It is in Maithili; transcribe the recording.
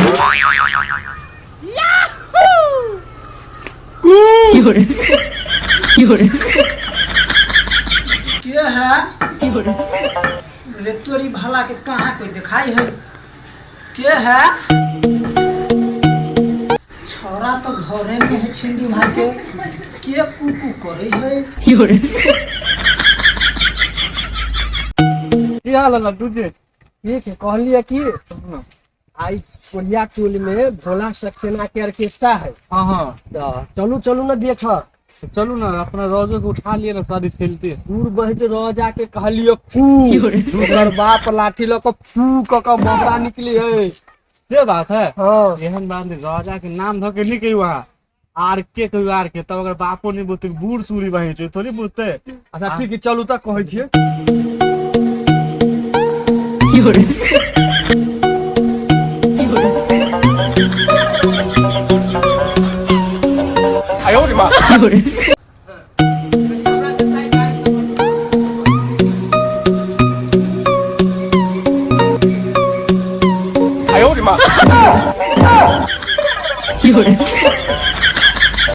के है रे तोरी भला के कहाँ कोई दिखाई है के है छोरा तो घरे में है छिंदी भाई के के कुकू करे है की हाल है लड्डू जी? ठीक है, कहलिए कि आई कोलिया टोल में भोला सक्सेना के ऑर्केस्ट्रा है। हाँ हाँ। तो चलू चलू ना देख। चलू ना, अपना रोजो के उठा लिए ना, सारी खेलते दूर बहत रह जाके कहलिए फू, ओकर बाप लाठी लऽ कऽ फू कऽ कऽ बबरा निकली है। से बात है। हाँ। एहन बात नहीं, राजा के नाम धो के निकली वहाँ आर के कहियो आर के, तब अगर बापो नहीं बुझते, बूढ़ सूरी बहे छै थोड़ी बुझते। अच्छा ठीक है, चलू तऽ कहै छियै।